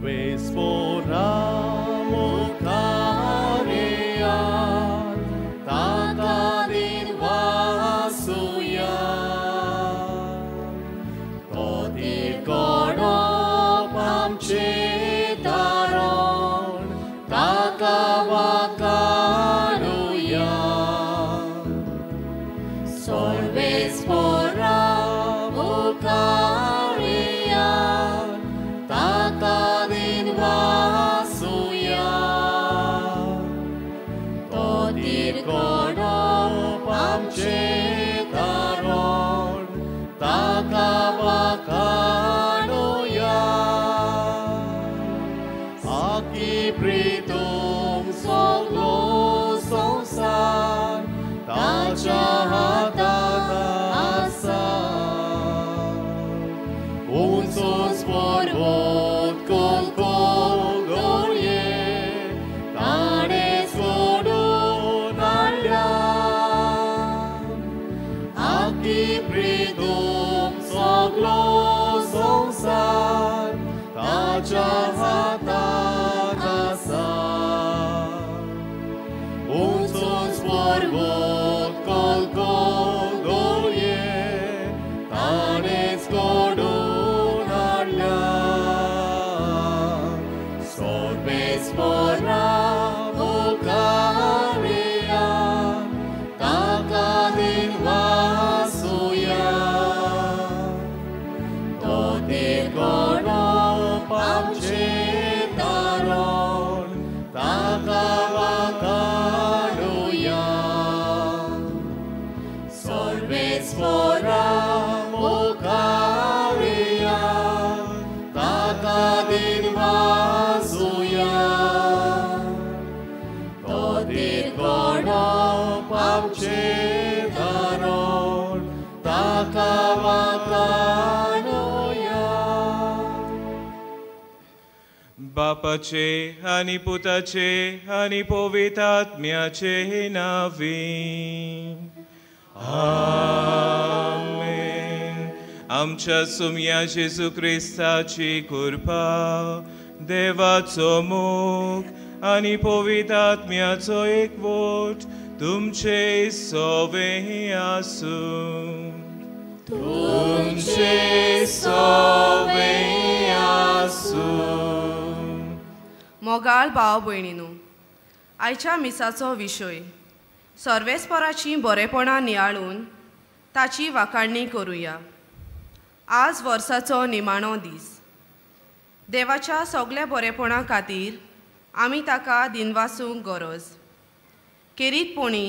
Sorvespora mukarea takarin vasuya Totir korop amche taron takavakaruya Sorvespora mukarea takadin vasuya Totir korop amche taron takavakaruya Aki pritum soglo sonsar tacha hatat asa Unsos porvot kolkol gorye tane sodun alya Aki pritum soglo sonsar tacha hatat asa Unsos porvot kolkol gorye tanes godun alya Sorvespora mukarea takadin vasuya Totir korop amche taron takavakaruya Sorvespora mukarea takadin vasuya Totir korop amche taron takavakaruya बापाचे आनी पुताचे आनी पवित्र आत्म्याचे नांवी आमेन. आमच्या सुम्या जेजू क्रिस्ताची कृपा, देवाचो मोग आनी पवित्र आत्म्याचो एकवट तुमचे सवे आसूं. तुमचे सवे आसूं. मोगाळ भाव भयणीनू, आयच्या मिसाचो विशय सर्वेस्पराचीं बरेपणां नियाळून ताची वाखाणणी करुया. आज वर्साचो निमाणो दीस. देवाच्या सगल्या बरेपणा खातीर आमी ताका दिनवासूंक गरज. खेरीतपणी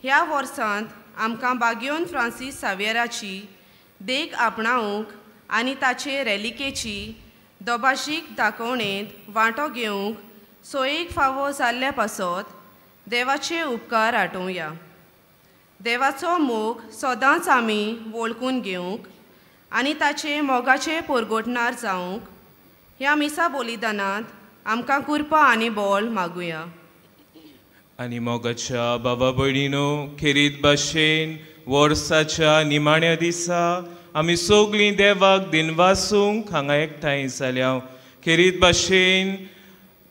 ह्या वर्सांत आमकां बागियोन फ्रांसीस सावियराची देख आपणावंक आनी ताचे रेलिकेची दोभाशीक दाखोवणेंत वांटो घेवंक सोयीक फावो जाल्ल्या पासत देवाचे उपकार आठोवया. देवाचो मोग सदांच आमी वळखून घेवंक आनी ताचे मोगाचे परगटणार जावंक ह्या मिसा बलिदानांत आमकां कृपा आनी बळ मागुया. आनी मोगाच्या बाबा भयणीनो, खेरीत भाशेन वर्साच्या निमाण्या दिसा आमी सगळीं देवाक दिनवासूंक हांगा एकठांय जाल्या. खेरीत भाशेन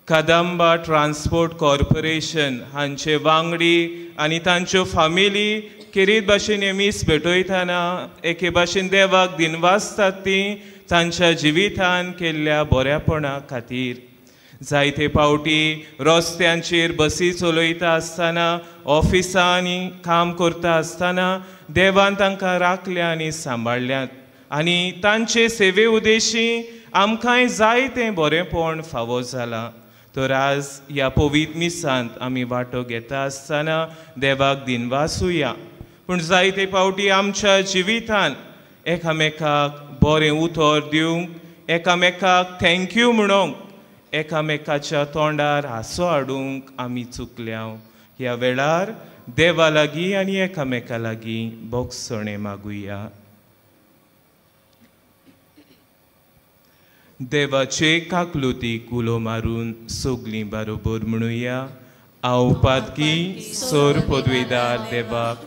कादंबा ट्रान्सपोर्ट कॉर्पोरेशन हांचे वांगडी आनी तांच्यो फामिली खेरीत भाशेन हे मीस भेटयतना एके भाशेन देवाक दिनवासतात ती तांच्या जिवितान केल्ल्या बऱ्यापणा खातीर. जायते पावटी रस्त्यांचेर बसी चलयता आसतना, ऑफिसांनी काम करता आसतना देवान तांकां राखल्या आनी सांबाळल्यात आनी तांचे सेवे उद्देशी आमकांय जायतें बरेंपण फावो जालां. तर आज ह्या पवित्र मिसांत आमी वांटो घेता आसतना देवाक दिनवासुया. पूण जायते पावटी आमच्या जिवितान एकामेकाक बरें उतर दिवंक, एकामेकाक thank you म्हणूंक, एकामेकाच्या तोंडार हांसो हाडूंक आमी चुकल्या. ह्या वेळार देवा लागीं आनी एकामेका लागीं भोगसणें मागुया. देवाचे काकलुतीक उलो मारून सगलीं बरोबर म्हणुया. हांव पातकी सोर पदवेदार देवाक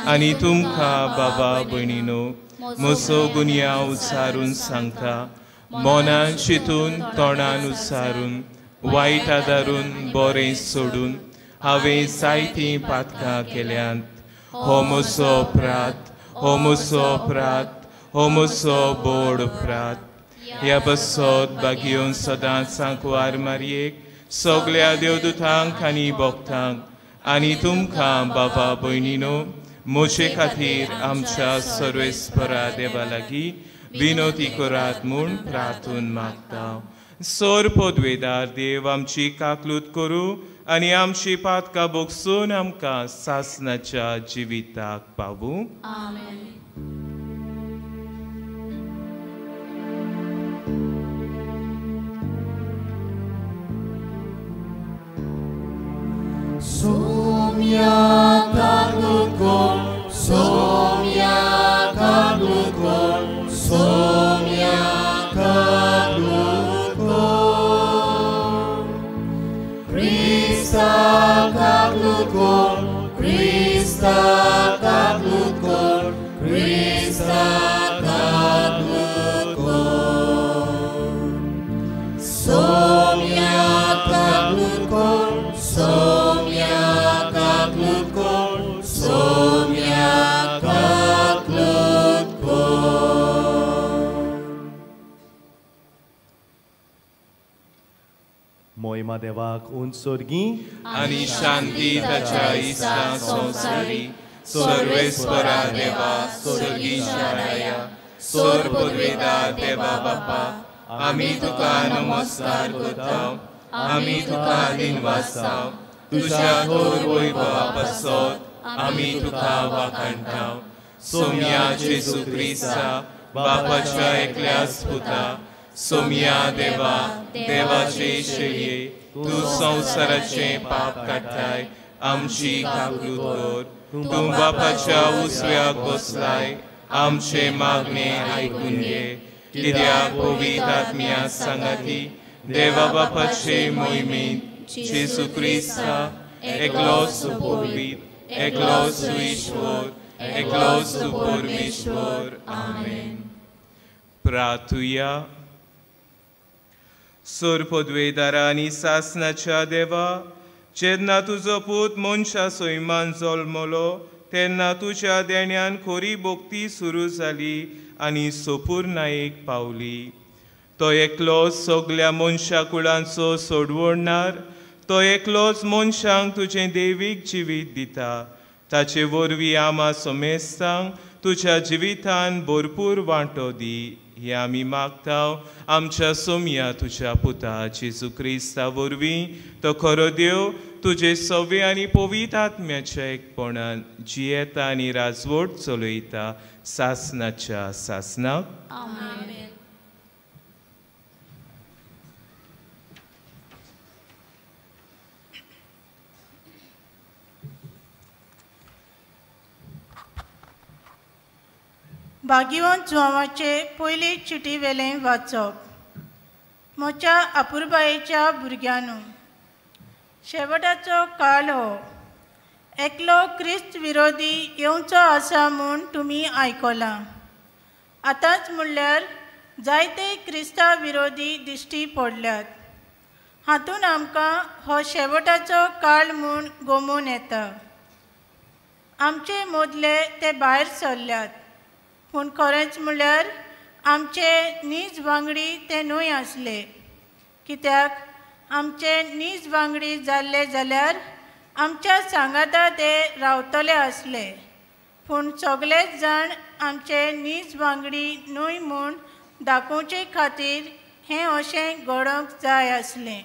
आनी तुमकां बाबा भयणीनो म्हजो गुन्यांव उच्चारून सांगता. मनान चिंतून तोंडान उच्चारून वायट आदारून बरें सोडून हांवें जायतीं पातकां केल्यांत. हो म्हजो अपराध, हो म्हजो अपराध, हो म्हजो बोड अपराध. ह्या पासत बागयोवन सदांच सांकवार मारयेक सगल्या देवदूतांक आनी भक्तांक आनी तुमकां बाबा भयणीनो म्हजे खातीर आमच्या सर्वेस्परा देवा लागीं विनोती करात म्हूण प्रार्थून मागता. सोर पदवेदार देव आमची काकलूत करूं आनी आमची पातकां भोगसून आमकां सासणाच्या जिविताक पावूं. Somia kaglukon, somia kaglukon, somia kaglukon. Krista kaglukon, Krista kaglukon, Krista kaglukon. Somia kaglukon, somia kaglukon, somia kaglukon. मोहिमा देवाक उंच सोर्गी आनी शांती ताच्या इस्ता संवसारी सर्वेस्परा देवा सोर्गीच्या राया सोर पदवेदार देवा बापा आमी तुका नमस्कार करता, आमी तुका दिनवासता. तुज्या थोर वैभवा पासत आमी तुका वाखाणटा. सोम्या जेजू क्रिस्ता बापाच्या एकल्याच पुता सोम्या देवा देवाचे शेळये तूं संवसाराचें पाप काडटाय आमची काकलूत कर. तूं बापाच्या उसव्याक बसलाय आमचें मागणें आयकून घे. कित्याक पवित्र आत्म्या सांगाती देवा बापाचे मोहिमेंत जेजू क्रिस्ता एकलोच पवित्र एकलोच ईश्वर एकलोच परमेश्वर. आमेन. प्रार्थुया. सोर पदवेदारा आनी सासणाच्या देवा जेन्ना तुजो पूत मनशा सैमान जल्मलो तेन्ना तुज्या देण्यान खरी भक्ती सुरू जाली आनी सोपूर्णायेक पावली. तो एकलोच सगल्या मनशा कुळांचो सोडवणणार, तो एकलोच मनशांक तुजें देवीक जिवीत दिता. ताचे वरवीं आमा समेस्तांक तुज्या जिवितान भरपूर वांटो दी हें आमी मागता आमच्या सोम्या तुज्या पुता जेजू क्रिस्ता वरवीं. तो खरो देव तुजे सवे आनी पवित्र आत्म्याच्या एकपणान जियेता आनी राजवट चलयता सासणाच्या सासणाक. आमेन. भाग्यवंत जुवांवाचे पयले चिटी वेलें वाचप. म्हज्या अपुरबायेच्या भुरग्यांनो, शेवटाचो काळ हो. एकलो क्रिस्त विरोधी येवचो आसा म्हूण तुमी आयकलां. आतांच म्हणल्यार जायते क्रिस्ता विरोधी दिश्टी पडल्यात. हातूंत आमकां हो शेवटाचो काळ म्हूण गोमून येता. आमचे मदले ते भायर सरल्यात, पूण खरेंच म्हणल्यार आमचे नीज वांगडी ते न्हय आसले. कित्याक आमचे नीज वांगडी जाल्ले जाल्यार आमच्या सांगाता ते रावतले आसले, पूण सगळेच जाण आमचे नीज वांगडी न्हय म्हूण दाखोवचे खातीर हें अशें घडोवंक जाय आसलें.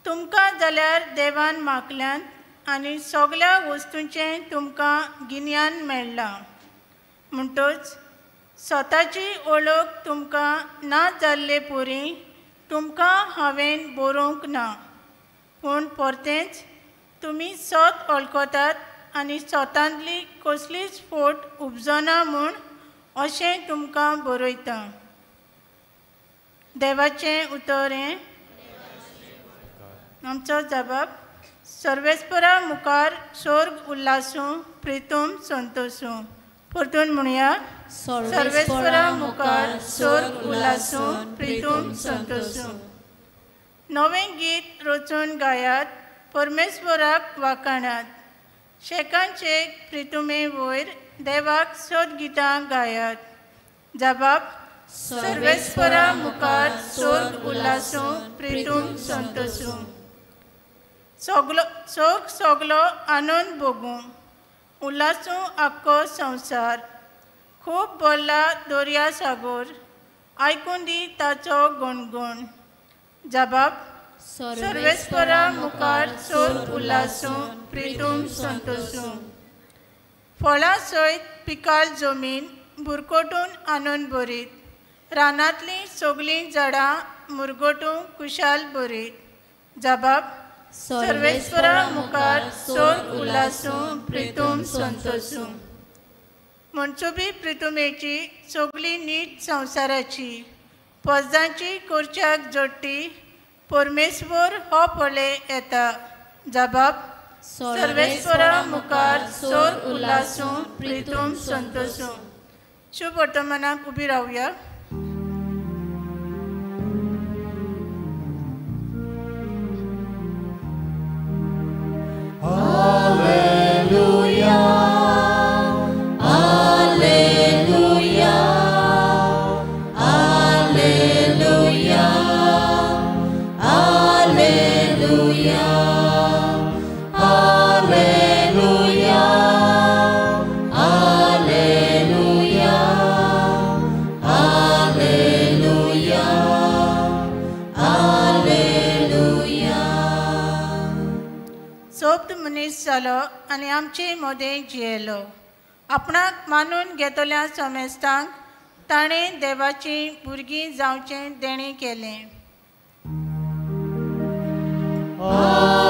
तुमकां जाल्यार देवान मागल्यात आनी सगळ्या वस्तूंचें तुमकां गिन्यान मेळ्ळां. म्हणटच स्वताची वळख तुमकां ना जाल्ले पुरी तुमकां हांवें बरोवंक ना, पूण परतेंच तुमी सत वळखतात आनी स्वतांतली कसलीच फोट उपजना म्हूण अशें तुमकां बरयता. देवाचें उतर हें आमचो जबाब. सर्वेस्परा मुखार सोर्ग उल्हासूं, प्रितूम संतोसूं. परतून म्हणया, सर्वेस्परा मुखार स्वर्ग उल्हासूं प्रितूम संतोसूं. नवें गीत रचून गायात, परमेश्वराक वाखाणात. शेकान शेक प्रितुमे वयर देवाक सोद गितां गायात. जबाब, सर्वेस्परा मुखार स्वर्ग उल्हासूं प्रितूम संतोसूं. सगलो सोग सगलो आनंद भोगूं, उल्हासूं आख्खो संवसार. खूब भरला दर्या सागोर, आयकून दी ताचो गणगण. जबाब, सर्वेस्परा मुखार स्वर्ग उल्हासूं प्रितूम संतोसूं. फळां सयत पिकाल जमीन बुरकोटून आनंद भरीत. रानांतलीं सगलीं झाडां मुरगोटून खुशाल भरीत. जबाब, सर्वेस्परा मुखार स्वर्ग उल्हासूं प्रितूम संतोसूं. मनसुबी प्रितुमेची सगली नीट संवसाराची, पजांची करच्याक जोडटी परमेश्वर हो पळय येता. जबाब, सर्वेस्परा मुखार स्वर्ग उल्हासूं प्रितूम संतोसूं. शुभ वर्तमानाक उबी रावया. Alleluia, Alleluia, Alleluia, Alleluia, Alleluia, Alleluia, Alleluia, Alleluia. सोप्त मनीस जालो आनी आमचे मदें जियेलो. आपणाक मानून घेतल्या समेस्तांक ताणें देवाचीं भुरगीं जावचें देणें केलें.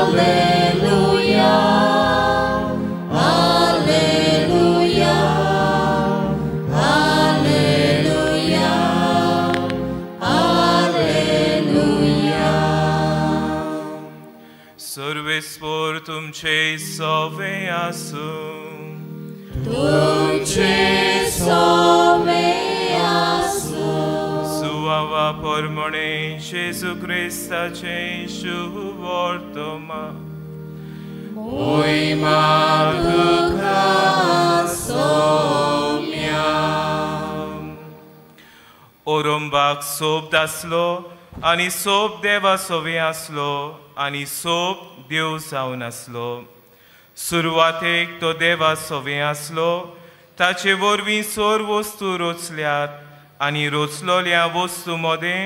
Alleluia, Alleluia, Alleluia, Alleluia. सर्वेस्पर तुमचे सवे आसूं. तुमचे सवे आसूं. सुवावा परमणे जेजू क्रिस्ताचें शुभ वर्तमान. मोहिमा तुका सोम्या. ओरंबाक सोब आसलो आनी सोब देवा सोवे आसलो आनी सोब देव जावन आसलो. सुरवातेक तो देवा सोवे आसलो. ताचे वरवीं सोर वस्तू रोचल्यात आनी रोचलोल्या वस्तू मदें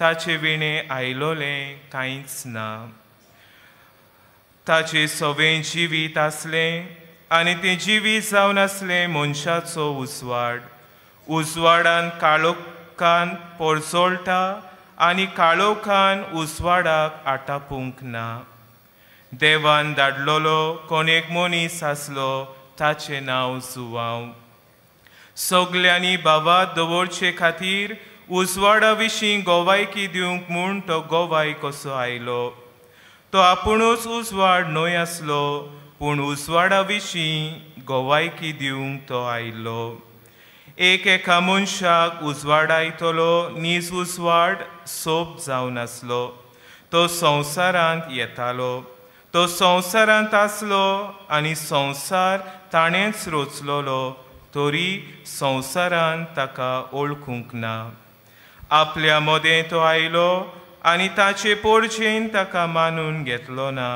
ताचे विणें आयलोलें कांयच ना. ताचे सवें जिवीत आसलें आनी तें जिवीत जावन आसलें मनशाचो उजवाड. उजवाडान काळोखान पोरजोळटा आनी काळोखान उजवाडाक आटापूंक ना. देवान धाडलोलो कोण एक मनीस आसलो, ताचें नांव जुवांव. सगल्यांनी भावात दवरचे खातीर उजवाडा विशीं गोवायकी दिवंक म्हूण तो गोवाय कसो आयलो. तो आपुणूच उजवाड न्हय आसलो, पूण उजवाडा विशीं गोवायकी दिवंक तो आयलो. एक एका मनशाक उजवाडायतलो नीज उजवाड सोब जावन आसलो. तो संवसारांत येतालो. तो संवसारांत आसलो आनी संवसार ताणेंच रोचलोलो, तरी संवसारान ताका वळखूंक ना. आपल्या मदें तो आयलो आनी ताचे पोरजेन ताका मानून घेतलो ना.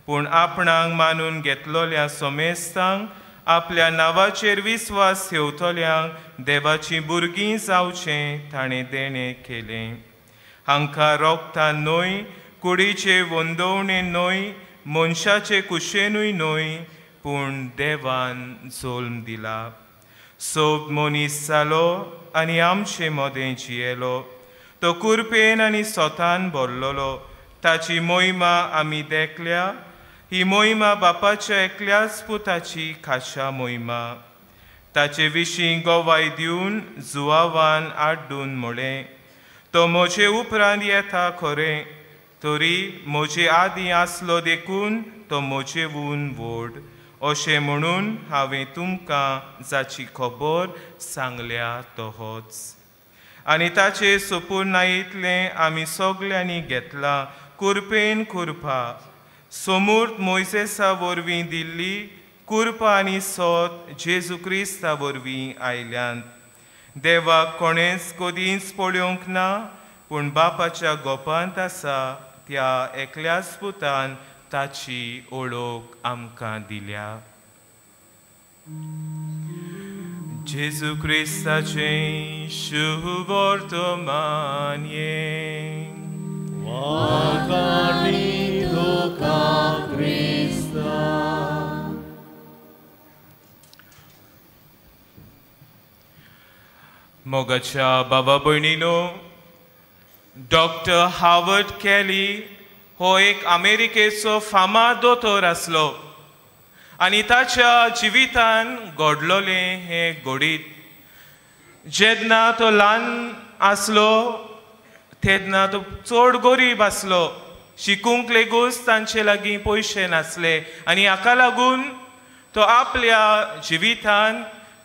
पूण आपणाक मानून घेतलोल्या समेस्तांक आपल्या नांवाचेर विस्वास ठेवतल्यांक देवाचीं भुरगीं जावचें ताणें देणें केलें. हांकां रोगतान न्हय, कुडीचे वंदवणे न्हय, मनशाचे कुशेनूय न्हय, पूण देवान जल्म दिला. सोब मनीस जालो आनी आमचे मदें जियेलो. तो कुरपेन आनी सोतान भरलोलो. ताची मोहिमा आमी देखल्या. ही मोहिमा बापाच्या एकल्याच पुताची खाशा मोहिमा. ताचे विशीं गोवाय दिवन जुवावान आड्डून म्हळें, तो म्हजे उपरांत येता खरें, तरी म्हजे आदीं आसलो देखून तो म्हजे वून व्हड, अशें म्हणून हांवें तुमकां जाची खबर सांगल्या तोहोच. आनी ताचे सोपूर्णायेंतलें आमी सगल्यांनी घेतलां कुरपेन कुरपा, सोमूर्त मोयसेसा वरवीं दिल्ली कुरपा आनी सोत जेजू क्रिस्ता वरवीं आयल्यात. देवाक कोणेंच कदींच पळोवंक ना, पूण बापाच्या गोपांत आसा त्या एकल्याच पुतान ताची ओळख आमकां दिल्या. जेजू क्रिस्ताचें शुभवर्तमान हें. वाखाणी तुका क्रिस्ता. मोगाच्या बाबा भयणीनो, डॉक्टर हावर्ड केली हो एक अमेरिकेचो फामाद दोतोर आसलो आनी ताच्या जिवितान घडलोलें हें घडीत. जेन्ना तो ल्हान आसलो तेन्ना तो चड गरीब आसलो, शिकूंक लेगूच तांचे लागीं पयशे नासले आनी हाका लागून तो आपल्या जिवितान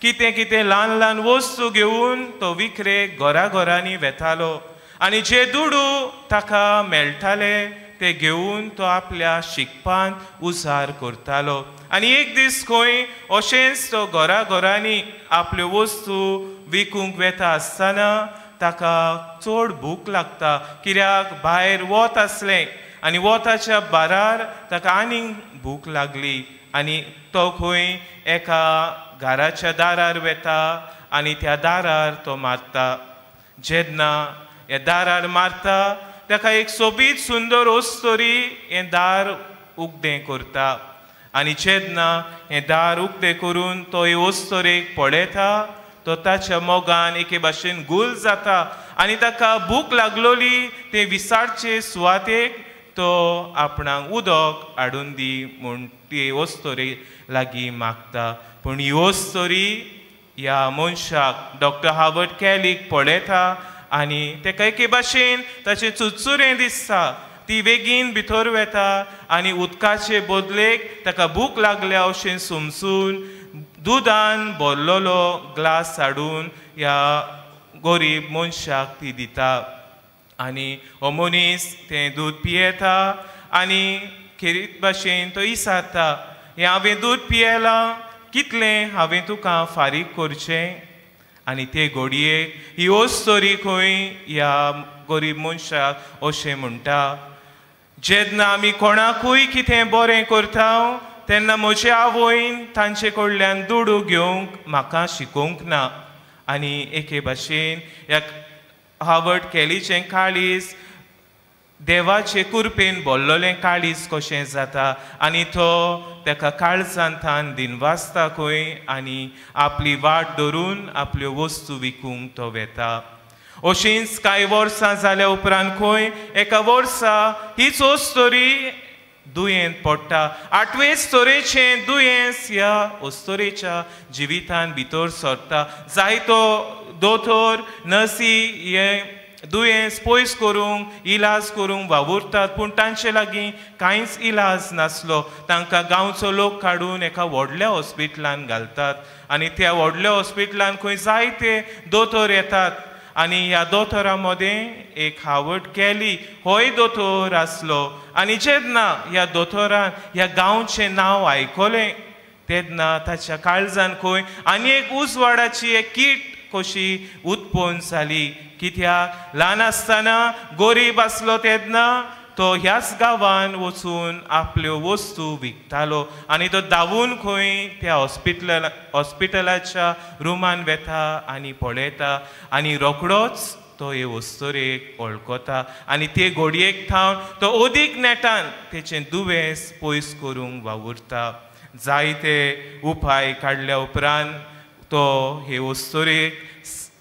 कितें कितें ल्हान ल्हान वस्तू घेवन तो विकरेक घरा घरांनी वेतालो आनी जे दुडू ताका मेळटाले ते घेवन तो आपल्या शिकपान उजार करतालो. आनी एक दीस खंय अशेंच तो घरा घरांनी आपल्यो वस्तू विकूंक वेता आसतना ताका चड भूक लागता, कित्याक भायर वत आसलें आनी वताच्या बारार ताका आनीक भूक लागली आनी तो खंय एका घराच्या दारार वेता आनी त्या दारार तो मारता. जेन्ना ह्या दारार मारता ताका एक सोबीत सुंदर अस्तोरी हें दार उगडें करता आनी जेन्ना हें दार उगडें करून तो हे अस्तोरेक पळयता तो ताच्या मोगान एके भाशेन गुल जाता आनी ताका भूक लागलोली ते विसारचे सुवातेक तो आपणाक उदक हाडून दी म्हूण ती अस्तोरी लागीं मागता. पूण ही अस्तोरी ह्या मनशाक डॉक्टर हावर्ड केलीक पळयता आनी तेका एके भाशेन ताचें चुरचुरें दिसता. ती बेगीन भितर वेता आनी उदकाचे बदलेक ताका भूक लागल्या अशें समजून दुदान भरलेलो ग्लास हाडून ह्या गरीब मनशाक ती दिता आनी हो मनीस तें दूद पियेता आनी खेरीत भाशेन तो विचारता, हें हांवें दूद पियेलां, कितलें हांवें तुका फारीक करचें? आनी ते घडयेक ही अस्तोरी खंय ह्या गरीब मनशाक अशें म्हणटा, जेन्ना आमी कोणाकूय कितें बरें करता तेन्ना म्हजे आवयन तांचे कडल्यान दुडू घेवंक म्हाका शिकोवंक ना. आनी एके भाशेन ह्या हावर्ड केलीचें काळीज देवाचे कुरपेन भरलेलें काळीज कशें जाता आनी तो ताका काळजान थान दिनवासता खंय आनी आपली वाट धरून आपल्यो वस्तू विकूंक तो वेता. अशींच कांय वर्सां जाल्या उपरांत खंय एका वर्सा हीच अस्तोरी दुयेंत पडटा. आठवेच तरेचें दुयेंस ह्या अस्तोरेच्या जिवितान भितर सरता. जायतो दोतोर नर्सी हे दुयेंस पयस करूंक इलाज करूंक वावुरतात, पूण तांचे लागीं कांयच इलाज नासलो. तांकां गांवचो लोक काडून एका व्हडल्या हॉस्पिटलान घालतात आनी त्या व्हडल्या हॉस्पिटलान खंय जायते दोतोर येतात आनी ह्या दोतोरा मदें एक हावर्ड केली होय दोतोर आसलो. आनी जेन्ना ह्या दोतोरान ह्या गांवचें नांव आयकलें तेन्ना ताच्या काळजान खंय आनी एक उजवाडाची एक कीट कशी उत्पन्न जाली. कित्याक ल्हान आसतना गरीब आसलो तेन्ना तो ह्याच गांवान वचून आपल्यो वस्तू विकतालो आनी तो धांवून खंय त्या हॉस्पिटलाच्या रुमान वेता आनी पळयता आनी रोखडोच तो हे अस्तोरेक वळखता आनी ते घडयेक थावन तो अदीक नेटान तेचें दुयेंस पयस करूंक वावुरता. जायते उपाय काडल्या उपरांत तो हे अस्तोरेक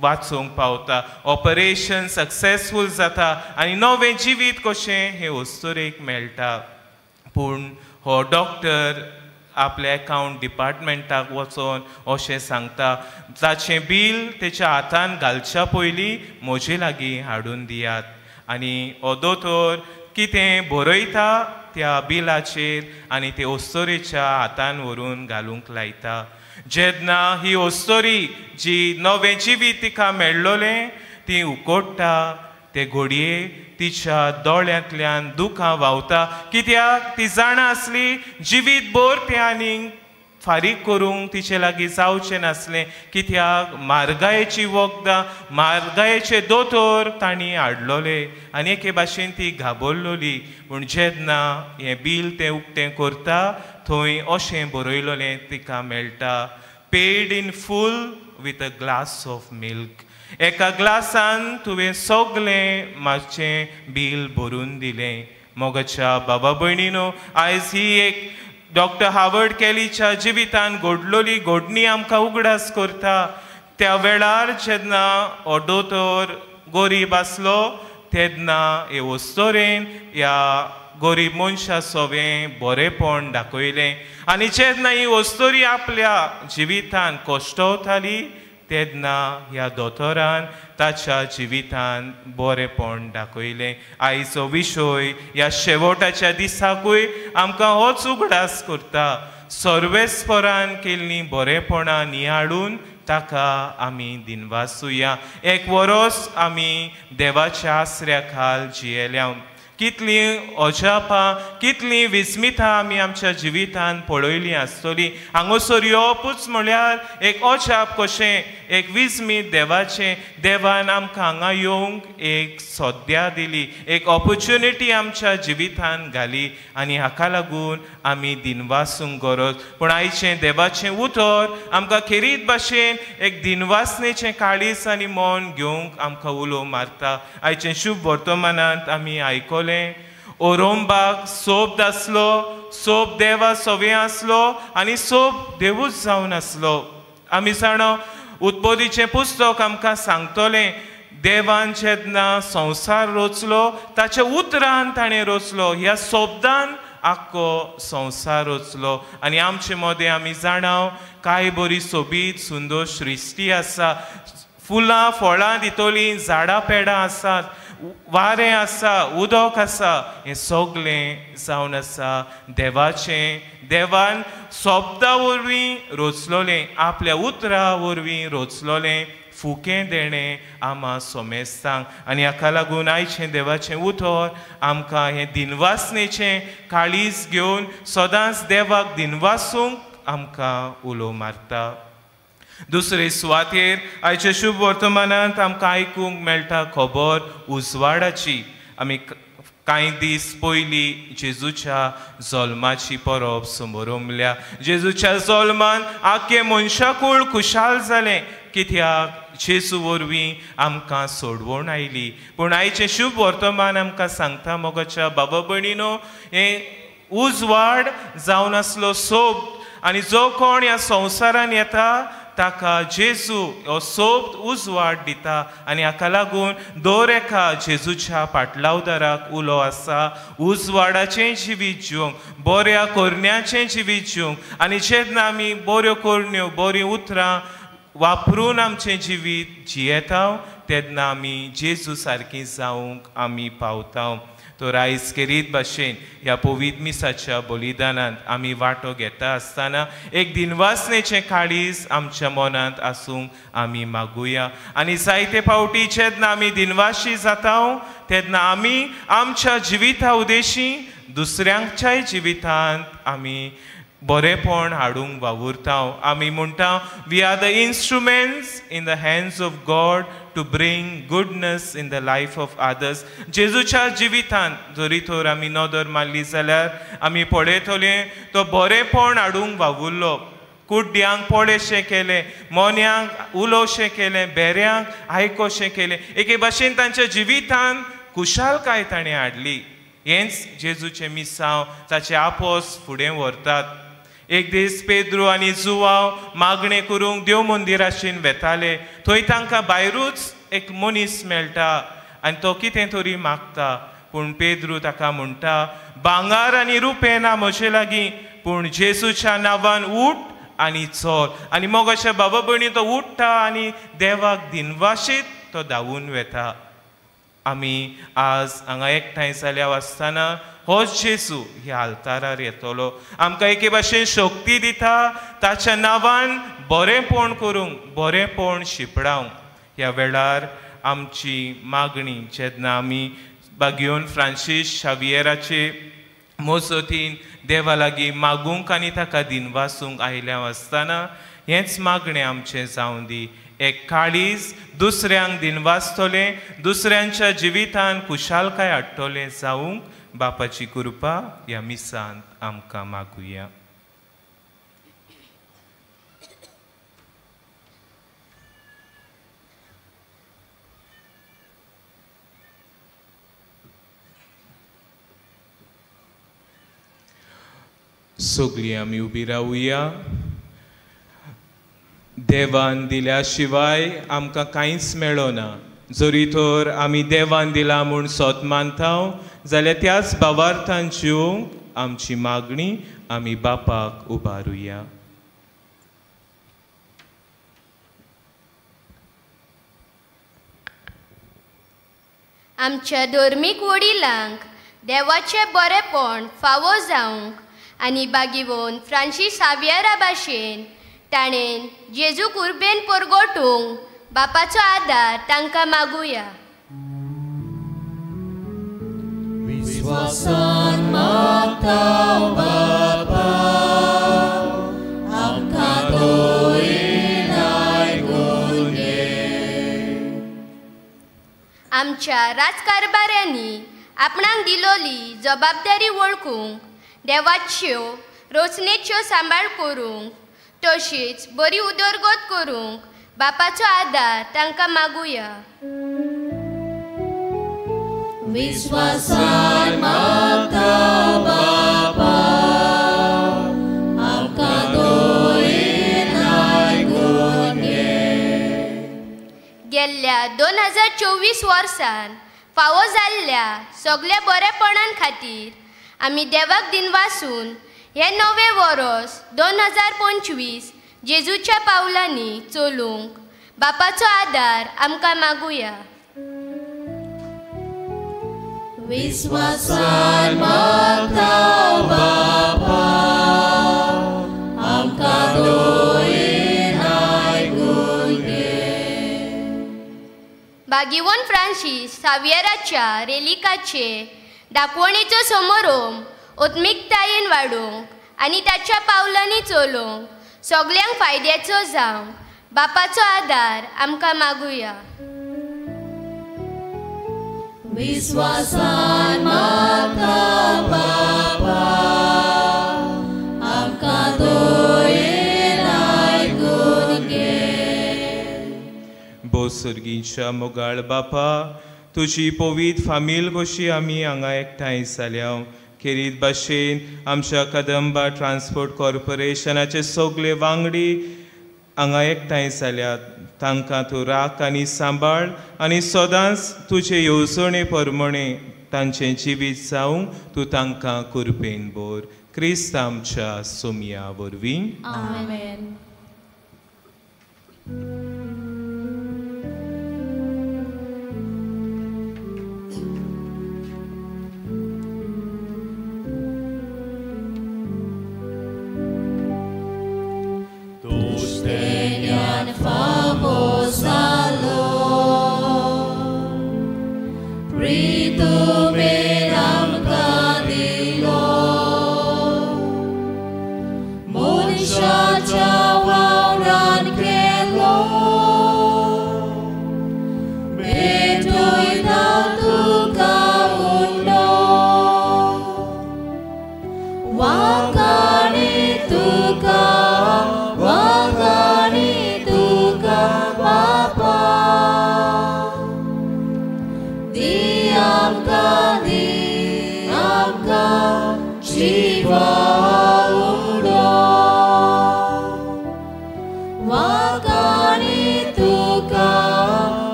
वाचोवंक पावता. ऑपरेशन सक्सेसफूल जाता आनी नवें जिवीत कशें हे अस्तोरेक मेळटा. पूण हो डॉक्टर आपल्या एकावंट डिपार्टमेंटाक वचोन अशें सांगता, ताचें बील तेच्या हातान घालच्या पयलीं म्हजे लागीं हाडून दियात. आनी हो दोतोर कितें बरयता त्या बिलाचेर आनी ते अस्तोरेच्या हातान व्हरून घालूंक लायता. जेन्ना ही अस्तोरी जी नवें जिवीत तिका मेळ्ळोलें ती उकोडटा, ते घोडये तिच्या दोळ्यांतल्यान दुखां व्हांवता, कित्याक ती जाणा आसली जिवीत भर तें आनीक फारीक करूंक तिचे लागीं जावचें नासलें, कित्याक म्हारगायेची वखदां, म्हारगायेचे दोतोर तांणी हाडलोले आनी एके भाशेन ती घाबरलोली. पूण जेन्ना हें बील तें उक्तें करता थंय अशें बरयलोलें तिका मेळटा, paid in full with a glass of milk. एका ग्लासान तुवें सगळें मातशें बील भरून दिलें. मोगाच्या बाबा भयणीनो, आयज ही एक डॉक्टर हावर्ड केलीच्या जिवितान घडलोली घडणी आमकां उगडास करता. त्या वेळार जेन्ना हो दोतोर गरीब आसलो तेन्ना हे अस्तोरेन ह्या गरीब मनशा सोवें बरेंपण दाखयलें आनी जेन्ना ही अस्तोरी आपल्या जिवितान कश्टवताली तेन्ना ह्या दोतोरान ताच्या जिवितान बरेंपण दाखयलें. आयचो विशय ह्या शेवटाच्या दिसाकूय आमकां होच उगडास करता, सर्वेस्परान केल्लीं बरेंपणां नियाळून ताका आमी दिनवासुया. एक वरोस आमी देवाच्या आसऱ्या खाल जियेल्या, कितलीं अजापां, कितलीं विस्मितां आमी आमच्या जिवितान पळयलीं आसतलीं. हांगासर येवपूच म्हळ्यार एक अजाप कशें, एक विस्मीत देवाचें. देवान आमकां हांगा येवंक एक सद्या दिली, एक ऑपोर्च्युनिटी आमच्या जिवितान घाली आनी हाका लागून आमी दिनवासूंक गरज. पूण आयचें देवाचें उतर आमकां खेरीत भाशेन एक दिनवासनेचें काळीज आनी मन घेवंक आमकां उलो मारता. आयचें शुभ वर्तमानांत आमी आयकलें, ओरोंबाक सोब आसलो, सोब देवा सोवे आसलो आनी सोब देवूच जावन आसलो. आमी जाणा उत्पत्तीचें पुस्तक आमकां सांगतलें, देवान जेन्ना संवसार रचलो ताच्या उतरान ताणें रचलो, ह्या शब्दान आख्खो संवसार रचलो. आनी आमचे मदें आमी जाणा कांय बरी सोबीत सुंदर सृश्टी आसा, फुलां फळां दितलीं, झाडां पेडां आसात, वारें आसा, उदक आसा, हें सगळें जावन आसा देवाचें. देवान शब्दा वरवीं रचलोलें, आपल्या उतरा वरवीं रचलोलें फुकें देणें आमा सोमेस्तांक. आनी हाका लागून आयचें देवाचें उतर आमकां हें दिनवासनेचें काळीज घेवन सदांच देवाक दिनवासूंक आमकां उलो मारता. दुसरे सुवातेर आयच्या शुभ वर्तमानांत आमकां आयकूंक मेळटा खबर उजवाडाची. आमी कांय दीस पयलीं जेजूच्या जल्माची परब समरमल्या. जेजूच्या जल्मान आख्खें मनशाकूळ खुशाल जालें, कित्याक जेजू वरवीं आमकां सोडवण आयली. पूण आयचें शुभ वर्तमान आमकां सांगता मोगाच्या बाबा भयणीनो, हें उजवाड जावन आसलो सोब आनी जो कोण ह्या संवसारान येता ताका जेजू हो सोब उजवाड दिता. आनी हाका लागून दर एका जेजूच्या पाटलावदाराक उलो आसा उजवाडाचें जिवीत जिवंक, बऱ्या करण्याचें जिवीत जिवंक. आनी जेन्ना आमी बऱ्यो करण्यो, बरीं उतरां वापरून आमचें जिवीत जियेता तेन्ना आमी जेजू सारकी जावंक आमी पावता. तर आयज खेरीत भाशेन ह्या पवित्र मिसाच्या बलिदानांत आमी वांटो घेता आसतना एक दिनवासनेचें काळीज आमच्या मनांत आसूंक आमी मागुया. आनी जायते फावटी जेन्ना आमी दिनवाशी जाता तेन्ना आमी आमच्या जिविता उद्देशी दुसऱ्यांच्याय जिवितांत आमी बरेंपण हाडूंक वावुरता. आमी म्हणटा, we are the instruments in the hands of God to bring goodness in the life of others. जेजूच्या जिवितांत जरी तर आमी नदर मारली जाल्यार आमी पळयतले तो बरेंपण हाडूंक वावुरलो, कुड्ड्यांक पळयशें केलें, मोन्यांक उलोवशें केलें, बेऱ्यांक आयकोशें केलें. एके भाशेन तांच्या जिवितांत खुशालकाय ताणें हाडली. हेंच जेजूचें मिसांव ताचे आपोस फुडें व्हरतात. एक दीस पेद्रू आनी जुवांव मागणें करूंक देव मंदिराशीन वेताले. थंय तांकां भायरूच एक मनीस मेळटा आनी तो कितें तरी मागता. पूण पेद्रू ताका म्हणटा, भांगर आनी रुपें ना म्हजे लागीं, पूण जेजूच्या नांवान उठ आनी चल. आनी मोगाच्या बाबा भयणी तो उठ्ठा आनी देवाक दिनवाशीत तो धांवून वेता. आमी आज हांगा एकठांय जाल्या आसतना होच जेजू ह्या आल्तारार येतलो, आमकां एके भाशेन शक्ती दिता ताच्या नांवान बरेंपण करूंक, बरेंपण शिंपडावंक. ह्या वेळार आमची मागणी जेन्ना आमी बागियोन फ्रांसीस शावियराचे मोजतीन देवा लागीं मागूंक आनी ताका दिनवासूंक आयल्या आसतना हेंच मागणें आमचें जावं दी. एक काळीज दुसऱ्यांक दिनवासतलें, दुसऱ्यांच्या जिवितान खुशालकाय हाडटलें जावंक बापाची कृपा ह्या मिसांत आमकां मागुया. सगळीं आमी उबी रावुया. देवान दिल्या शिवाय आमकां कांयच मेळना. जरी तर आमी देवान दिला म्हूण सोत मानता जाल्यार त्याच भावार्थान जिवंक आमची मागणी आमी बापाक उबारुया. आमच्या धर्मीक वडिलांक देवाचें बरेपण फावो जावंक आनी बागिवोन फ्रांसीस सावियरा भाशेन ताणें जेजू कुर्बेन परगटूंक बापाचो आदार तांकां मागुया. विश्वासान मागता बापा आमकां दयेन आयकून घे. आमच्या राजकारभाऱ्यांनी आपणाक दिलोली जबाबदारी वळखूंक, देवाच्यो रोचनेच्यो सांबाळ करूंक, तशीच बरी उदरगत करूंक बापाचो आदार तांकां मागुया. विश्वासान मागता बापा आमकां दयेन आयकून घे. गेल्ल्या 2024 वर्सान फावो जाल्ल्या सगल्या बरेपणां खातीर आमी देवाक दिनवासून हें नवें वरोस 2025 जेजूच्या पावलांनी चलूंक बापाचो आदार आमकां मागुया. विश्वासान मागता बापा आमकां दयेन आयकून घे. बागिवोन फ्रांसीस सावियराच्या रेलिकाचे दाखवणेचो समारोप ओत्मिकतायेन वाडोवंक आनी ताच्या पावलांनी चलोवंक सगल्यांक फायद्याचो जावंक बापाचो आदार आमकां मागुया. विश्वासान मागता बापा आमकां दयेन आयकून घे. भोव मोगाळ बापा, तुजी पवित्र फामील कशी आमी हांगा एकठांय जाल्या. खेरीत भाशेन आमच्या कदंबा ट्रान्सपोर्ट कॉर्पोरेशनाचे सगळे वांगडी हांगा एकठांय जाल्यात. तांकां तूं राख आनी सांबाळ आनी सदांच तुजे येवजणे प्रमाणे तांचें जिवीत जावंक तूं तांकां कृपेन भर. क्रिस्त आमच्या सोमया वरवीं. आमेन.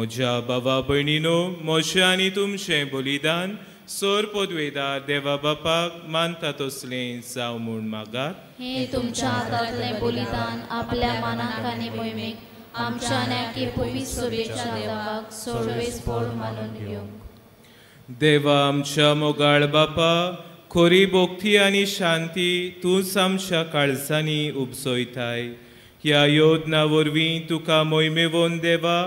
म्हज्या बाबा भयणीनो, म्हजें आनी तुमचें बलिदान सोर पदवेदार देवा बापाक मानता तसलें जावं म्हूण मागात. हे तुमच्या हातांतलें बलिदान आपल्या मनाक आनी मोहिमेक आमच्या आनी पवित्र सभेच्या देवाक सर्वेस्पोर मानून घेवंक. देवा आमच्या मोगाळ बापा, खोरी भक्ती आनी शांती तूंच आमच्या काळजांनी उपजयताय. ह्या योजना वरवीं तुका मोहिमेवन देवा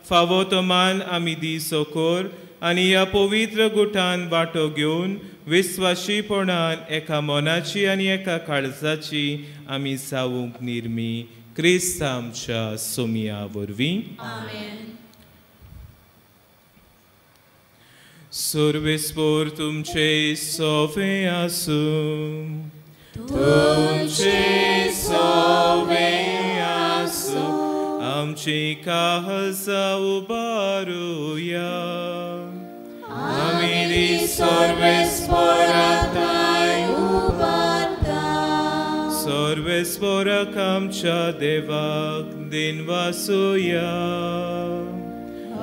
फावो तो मान आमी दी सोकोर आनी ह्या पवित्र गुटान वांटो घेवन विस्वाशीपणान एका मनाची आनी एका काळजाची आमी जावंक निर्मी क्रिस्त आमच्या सोमिया वरवीं. सर्वेस्पोर तुमचे सोवे आसूं. तुमचे सोवे आसूं. आमची काळजां उबारुया. आमी सर्वेस्पोराक उबारता. सर्वेस्पोराक आमच्या देवाक दिनवासुया.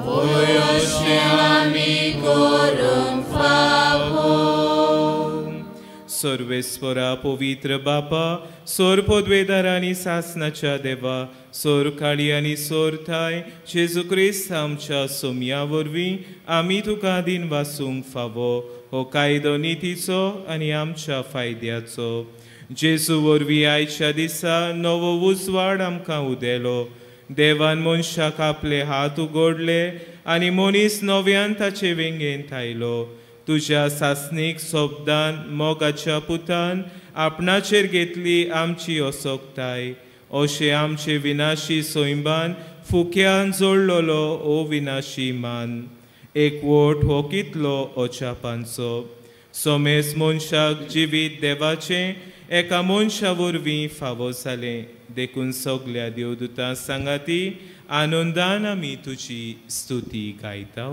होय अशें आमी करूंक फावो. सर्वेस्पोरा पवित्र बापा, सोर पदवेदार आनी सासनाच्या देवा, सोर काळी आनी सोर थाय जेजू क्रिस्त आमच्या सोमया वरवीं आमी तुका दिनवासूंक फावो. हो कायदो नितीचो आनी आमच्या फायद्याचो. जेजू वरवीं आयच्या दिसा नवो उजवाड आमकां उदेलो. देवान मनशाक आपले हात उगडले आनी मनीस नव्यान ताचे वेंगेंत आयलो. तुज्या सासणीक शब्दान मोगाच्या पुतान आपणाचेर घेतली आमची असोकताय. अशें आमचे विनाशी सैंबान फुक्यान जोडलेलो ओ विनाशी मान. एकवट हो कितलो अजापांचो. सोमेस मनशाक जिवीत देवाचें एका मनशा वरवीं फावो जालें. देखून सगल्या देवदूतां सांगाती आनंदान आमी तुजी स्तुती गायता.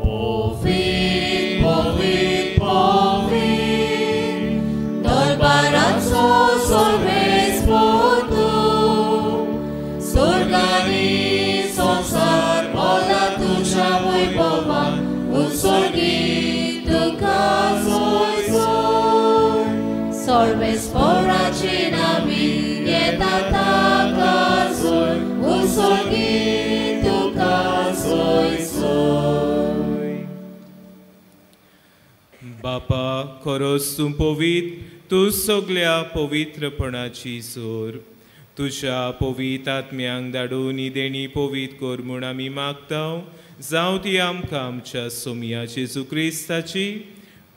पवित्र पवित्र पवित्र दरबाराचो सर्वेस्पोर तूं, स्वर्गानी संवसार भरला तुज्या वैभवान, उत्सर्गी तुका सोय सोय. सर्वेस्पोराची नावी येता ताका सोय, उत्सर्गी तुका सोय सोय. बापा, खरोच तूं पवित्र, तूं सगल्या पवित्रपणाची सोर. तुज्या पवित्र आत्म्यांक धाडून ही देणी पवित्र कर म्हूण आमी मागता. जावं ती आमकां आमच्या सोमया जेजू क्रिस्ताची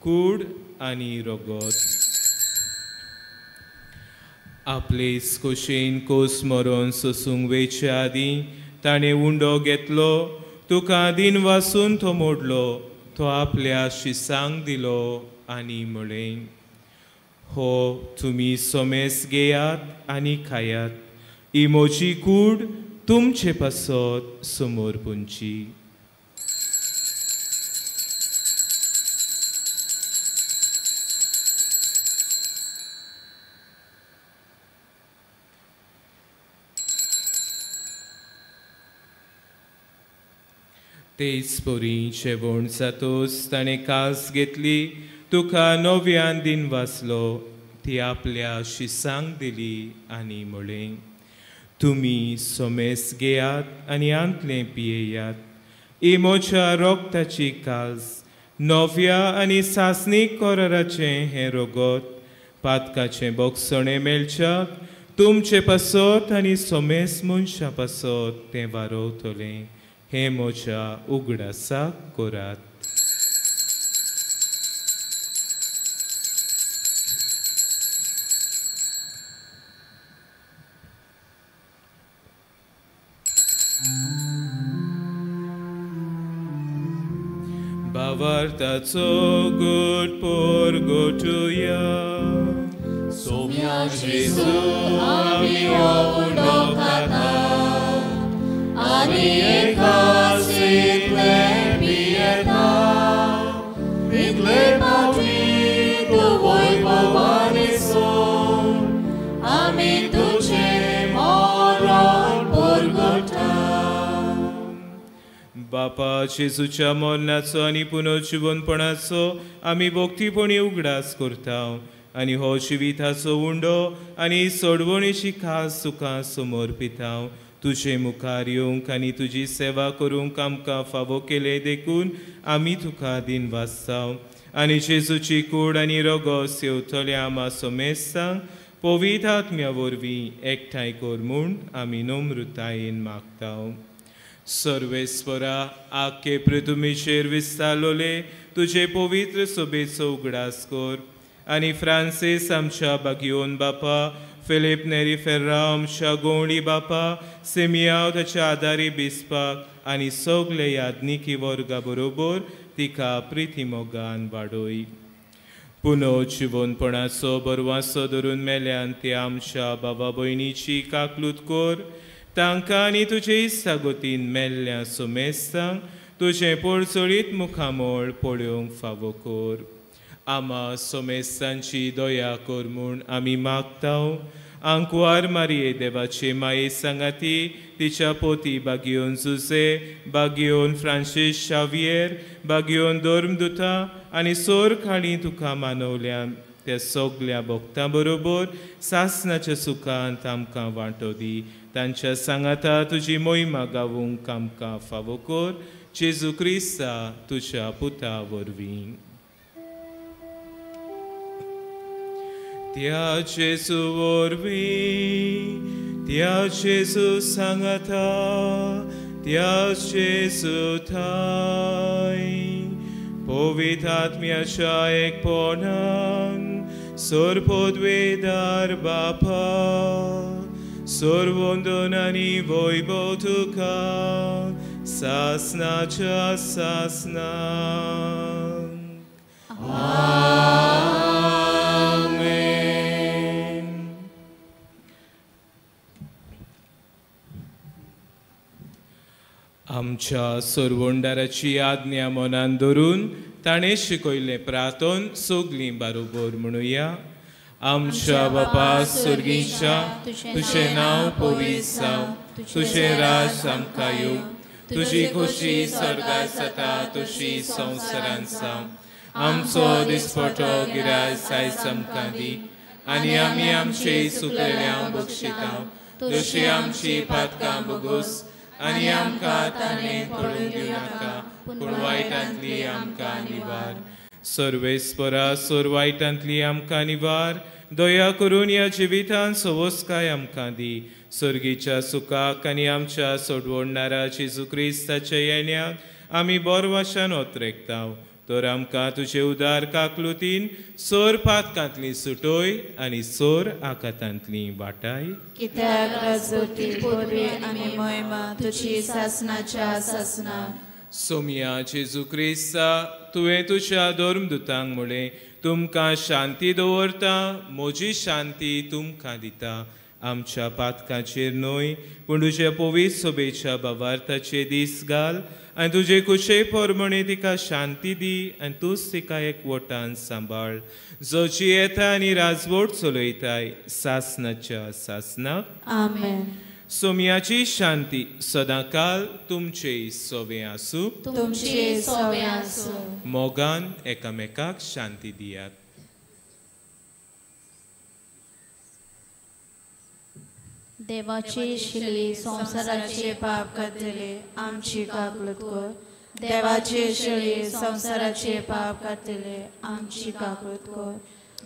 कूड आनी रगत. आपलेच खोशेन कोस मरोन सोसूंक वेचे आदीं ताणें उंडो घेतलो, तुका दिनवासून तो मोडलो, तो आपल्या शिसांक दिलो आनी म्हळें, हो तुमी सोमेस घेयात आनी खायात, ही म्हजी कूड तुमचे पासत समोर पुंची. तेच परी जेवण जातोच ताणें कास घेतली, तुका नव्यान दिनवासलो, ती आपल्या शिसांक दिली आनी म्हळें, तुमी सोमेस घेयात आनी आंतलें पियेयात, ही म्हज्या रोगताची कास, नव्या आनी सासणीक कराराचें हें रगत, पातकाचें बोगसणें मेळच्याक तुमचे पासत आनी सोमेस मनशां पासत तें वारोवतलें. हें म्हज्या उगडासाक करात. भावार्थाचो गोड पोर गोटुया. सोम्या जेजू आमी उंडो खाता आनी एकाच पियेता, इतले फावटी तूं वैभवान सोड आमी तुजें बापा जेजूच्या मरणाचो आनी पुनर्जिवनपणाचो आमी भक्तीपणी उगडास करता आनी हो जिविताचो उंडो आनी सोडवणेची खास तुका समर्पिता. तुजे मुखार येवंक आनी तुजी सेवा करूंक आमकां फावो केले देखून आमी तुका दिनवासता आनी जेजूची कूड आनी रोगो सेवतल्या आमा सोमेस्तांक पवित्र आत्म्या वरवीं एकठांय कर म्हूण आमी नम्रतायेन मागता. सर्वेस्परा आख्खे पृथ्वीचेर विस्तारलोले तुजे पवित्र सभेचो उगडास कर आनी फ्रांसीस आमच्या बागियोन बापा, फिलीप नेरी फेर्राव आमच्या गोवणी बापा, सिमियाव ताच्या आदारी बिस्पाक आनी सगळे याज्ञिकी वर्गा बरोबर तिका प्रिती मोगान वाडय. पुनर्जिवनपणाचो बरवासो धरून मेल्यान ते आमच्या बाबा भयणीची काकलूत कर. तांकां आनी तुजे इस्तागोतीन मेल्ल्या सोमेस्तांक तुजें पोळचोळीत मुखामळ पळोवंक फावो कर. आमा सोमेस्तांची दया कर म्हूण आमी मागता. आंकवार मारये देवाचे माये सांगाती तिच्या पोती बागियोन जुजे, बागियोन फ्रांसीस शावियर, बागियोन धर्मदुता आनी सोर खाली तुका मानवल्यान त्या सगल्या भक्तां बरोबर सासनाच्या सुखांत आमकां वांटो दी. तांच्या सांगाता तुजी मोहिमा गावूंक आमकां फावो कर. जेजू क्रिस्ता तुज्या पुता वरवीं. त्या जेजू वरवीं, त्या जेजू सांगाता, त्या जेजू थाय पवित्र आत्म्याच्या एकपणान सर्वपदवेदार बापा, सर्वंदन आनी वैभव तुका सासनाच्या सासनाक. आमेन. आमच्या सर्वोंडाराची आज्ञा मनान धरून ताणें शिकयल्लें प्रार्थन सगलीं बरोबर म्हणुया. आमच्या बापा स्वर्गीच्या, तुजें नांव पवित्र जावं, तुजें राज आमकां येवं, तुजी खोशी स्वर्गार जाता तशी संवसारांत जावं. आमचो दिसपटो गिरास आयज आमकां दी आनी आमी आमचे चुकलेल्यांक बक्षिता तशी आमची पातकां भोगोस आनी आमकां ताणें पडून दिवं नाका, पूण वायटांतली आमकां निवार. सर्वेस्परा सोर वायटांतली आमकां निवार. दया करून ह्या जिवितान सवस्काय आमकां दी. सर्गीच्या सुखाक आनी आमच्या सोडवणणारा जेजू क्रिस्ताच्या येण्याक आमी बोरवाशान ओतरेकता. तर आमकां तुजे उदार काकलुतीन सोर पातकांतली सुटोय आनी सोर आकातांतली वाटाय. कित्याक राजवटी पदवी आनी महिमा तुजी सासनाच्या सासना. सोमिया जेजू क्रिस्ता, तुवें तुज्या धर्मदुतांक म्हळें, तुमकां शांती दवरता, म्हजी शांती तुमकां दिता. आमच्या पातकांचेर न्हय पूण तुज्या पवित्र सभेच्या भावार्थाचे दीस घाल आनी तुजे कुशे प्रमाणे तिका शांती दी आनी तूंच तिका एकवटान सांबाळ, जो जियेता आनी राजवट चलयताय सासनाच्या सासनाक. आमेन. सोम्याची शांती सदांकाल तुमचे सोवे आसूं. तुमचे सोवे आसूं. मोगान एकामेकाक शांती दियात. देवाची शिली संवसाराचे पाप काडटले आमची काकलूत कर. देवाची शिली संवसाराचे पाप काडटले आमची काकलूत कर.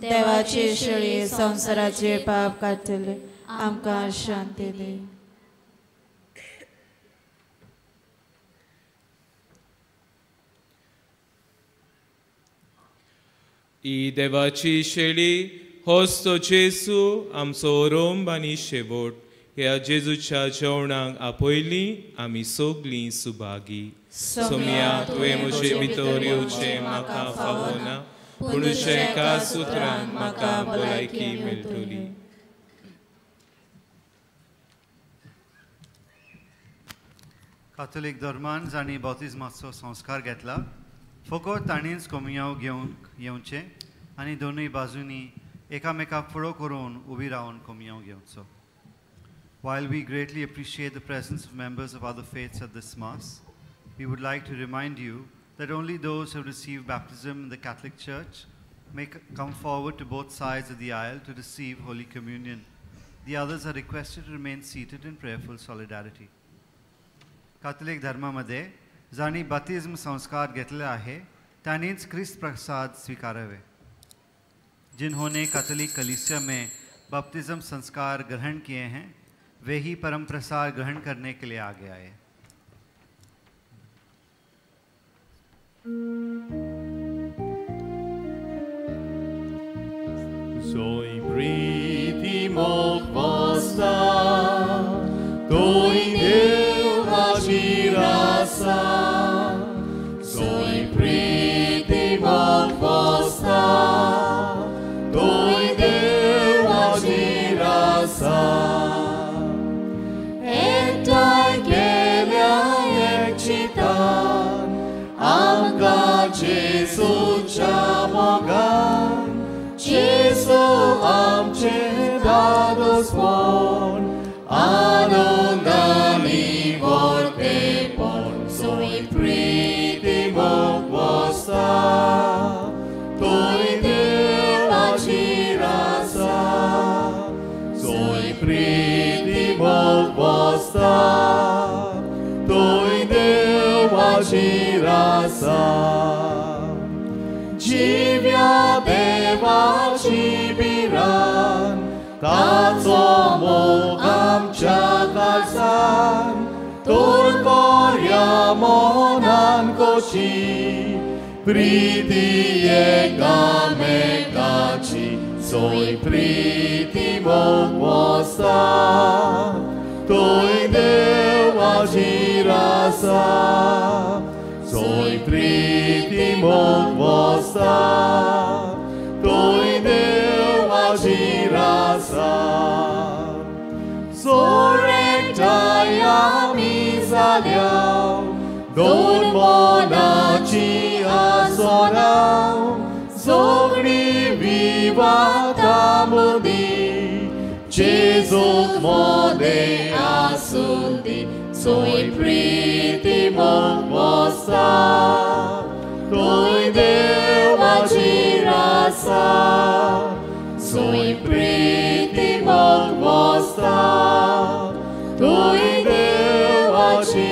देवाची शिली संवसाराचे पाप काडटले आमकां शांती दी. ही देवाची शेळी होच तो जेजू आमचो रोंब आनी शेवट. ह्या जेजूच्या जेवणाक आपयली आमी सगलीं सुभागी. सोमया, तुवें म्हजे भितर येवचें म्हाका फावना, पूण तुज्या एका सुत्रान म्हाका भलायकी मेळटली. काथोलीक धर्मान जांणी बाप्तिज्माचो संस्कार घेतला फकत ताणीच कोमियांव घेवंक येवचें आनी दोनूय बाजूंनी एकामेकाक फुडो करून उबी रावन कोमियांव घेवचो. While we greatly appreciate the presence of members of other faiths at this Mass, We would like to remind you that only those who receive baptism in the Catholic Church may come forward to both sides of the aisle to receive Holy Communion. The others are requested to remain seated in prayerful solidarity. Catholic धर्मामध्ये जांणी बाप्तिज्म संस्कार घेतले आहे तांणीच क्रिस्त प्रसाद स्वीकारावे. जिन्होंने Catholic कलीसिया में बपतिस्म संस्कार ग्रहण किए हैं वे ही परम प्रसाद ग्रहण करने के लिए आगे आए. Zoi priti mok vosta, toi Deva rasa. Zoi priti mok vosta, toi Deva rasa. Entai kelia ekchitan, amka Jesu chamogan. Jesu amche dadospon, anondani vortepon, soi priti mok vosta, toi Deva rasa. Soi priti mok vosta, toi Deva rasa. Jivya Deva Chibiran, taco mok amcha kalsan, turkorya monan kochi, priti ekamekachi, soi priti mok vosta, toi Deva rasa. Soi priti mok vosta, toi Deva rasa. Zorektaya mizaliao, don monachi asonao, zogri vivata mundi, Jesuk mode asundi, soi priti mok vosta, toi Deva rasa. Soi priti mok vosta, toi Deva rasa.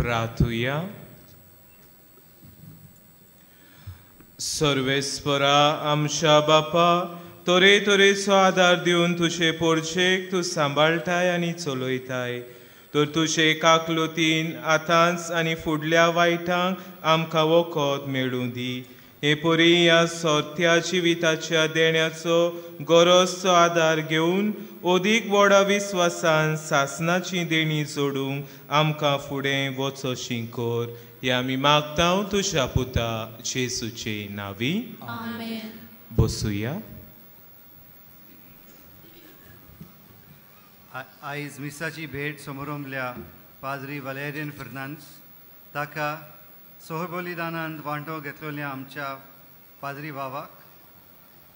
प्रार्थुया. सर्वेस्परा आमच्या बापा, तरेतरेचो आदार दिवन तुजे पोरचेक तूं सांबाळटाय आनी चलयताय. तर तुजे काकलुतीन आतांच आनी फुडल्या वायटांक आमकां वखद मेळूं दी. हे परी ह्या सोरत्या जिविताच्या देण्याचो गरजचो आदार घेवन अदीक व्हडा विस्वासान सासनाची देणी जोडूंक आमकां फुडें वचोशी कर. हे आमी मागता तुज्या पुता जेजूचे नांवी. बसुया. आयज मिसाची भेट समोरमल्या पाद्री वालेरियन फर्नांडीस ताका सोहबलिदानांत वांटो घेतलेल्या आमच्या पाद्री भावाक,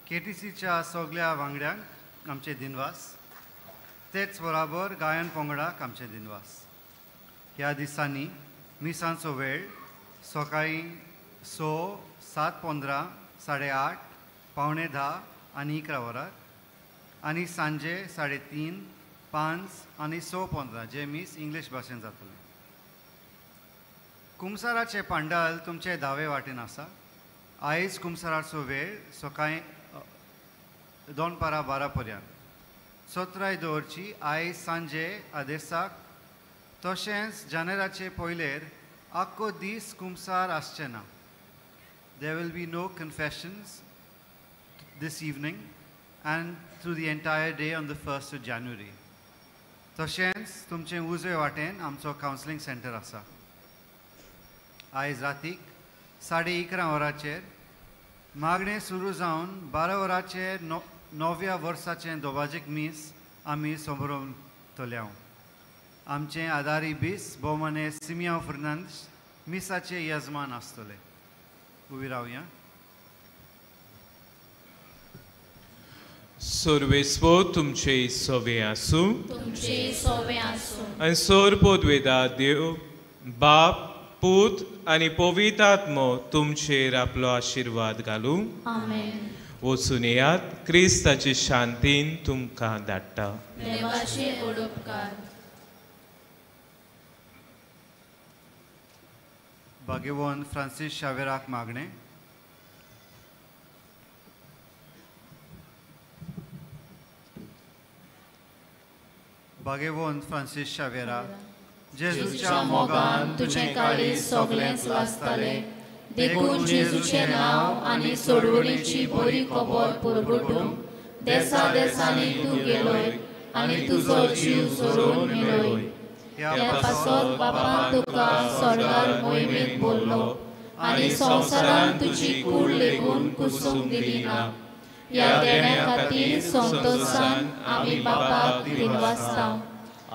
केटीसीच्या सगल्या वांगड्यांक आमचे दिनवास, तेच बराबर गायन पंगडाक आमचे दिनवास. ह्या दिसांनी मिसांचो वेळ सकाळीं 6, 7:15, 8:30, 9:45 आनी 11 वरार आनी सांजे 3:30, 5 आनी 6:15 जे मीस इंग्लीश भाशेन जातलें. कुमसाराचें पांडाल तुमचे दावे वाटेन आसा. आयज कुमसाराचो वेळ सकाळीं 11:45 पर्यंत सत्राय दवरची. आयज सांजे आदेसाक तशेंच जानेराचे पयलेर आख्खो दीस कुमसार आसचें ना. There will be no confessions this evening and through the entire day on the 1st of January. तशेंच तुमचे उजवे वाटेन आमचो कावन्सिलींग सेंटर आसा. आयज रातीक 11:30 वरांचेर मागणें सुरू जावन 12 वरांचेर 9व्या वर्साचें दोबाजीक मीस आमी समरोवतले. आमचें आदारी बीस भोवमाने सिमियांव फर्नांडीस मिसाचे यजमान आसतले. उबी रावया. सर्वेस्पो तुमचे सवे आसूं, तुमचे सवे आसूं. आनी सोर पोदवेदा देव बाप पूत आनी पवित्र आत्मो तुमचेर आपलो आशिर्वाद घालूं. आमेन. वचून येयात, क्रिस्ताचे शांतीन तुमकां धाडटा. देवाचे उपकार. भाग्यवंत फ्रांसीस शावेराक मागणें. भाग्यवंत फ्रांसीस शावेरा, जेजूच्या मोगान तुजें काळीज सगळेंच लासतालें, देखून जेजूचें नांव आनी सोडवणीची बरी खबर परगटूंक देसा देसांनी तूं गेलोय आनी तुजो जीव सोडून मेलोय. ह्या पासत बापान तुका स्वर्गार मोहिमेंत बोल्लो आनी संवसारान तुजी कूड लेगून कुसूंक दिली ना. ह्या देण्या खातीर संतोशान आमी बापाक दिनवासता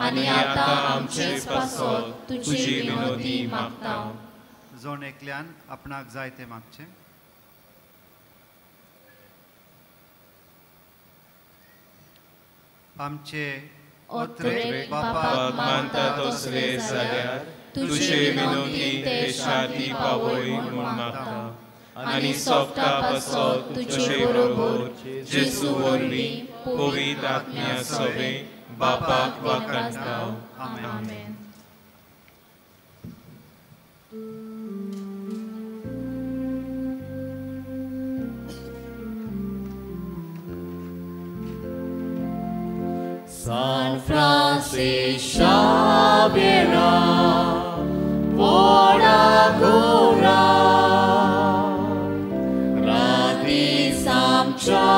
आनी आतां आमचेच पासत तुजी विनोदी मागता. जण एकल्यान आपणाक जाय तें मागचें. आमचे ओत्रेक बापाक मानता तसले जाल्यार तुजे विनोदी ते शांती पावय म्हूण मागता आनी सोगटा पासत तुजे बरोबर जेजू वरवीं पवित्र आत्म्या सवें बापाक वाखाणता. आमेन. San Francis Xavier, Voragura, Rati Samcha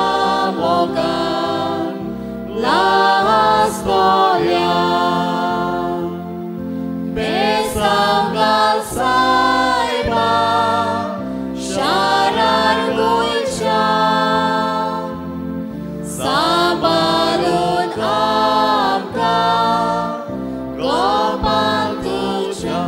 Mogan, La Storia, Besangal Saiba, Sharar Gulcha, Sambalun Amka, Gopal Tuja,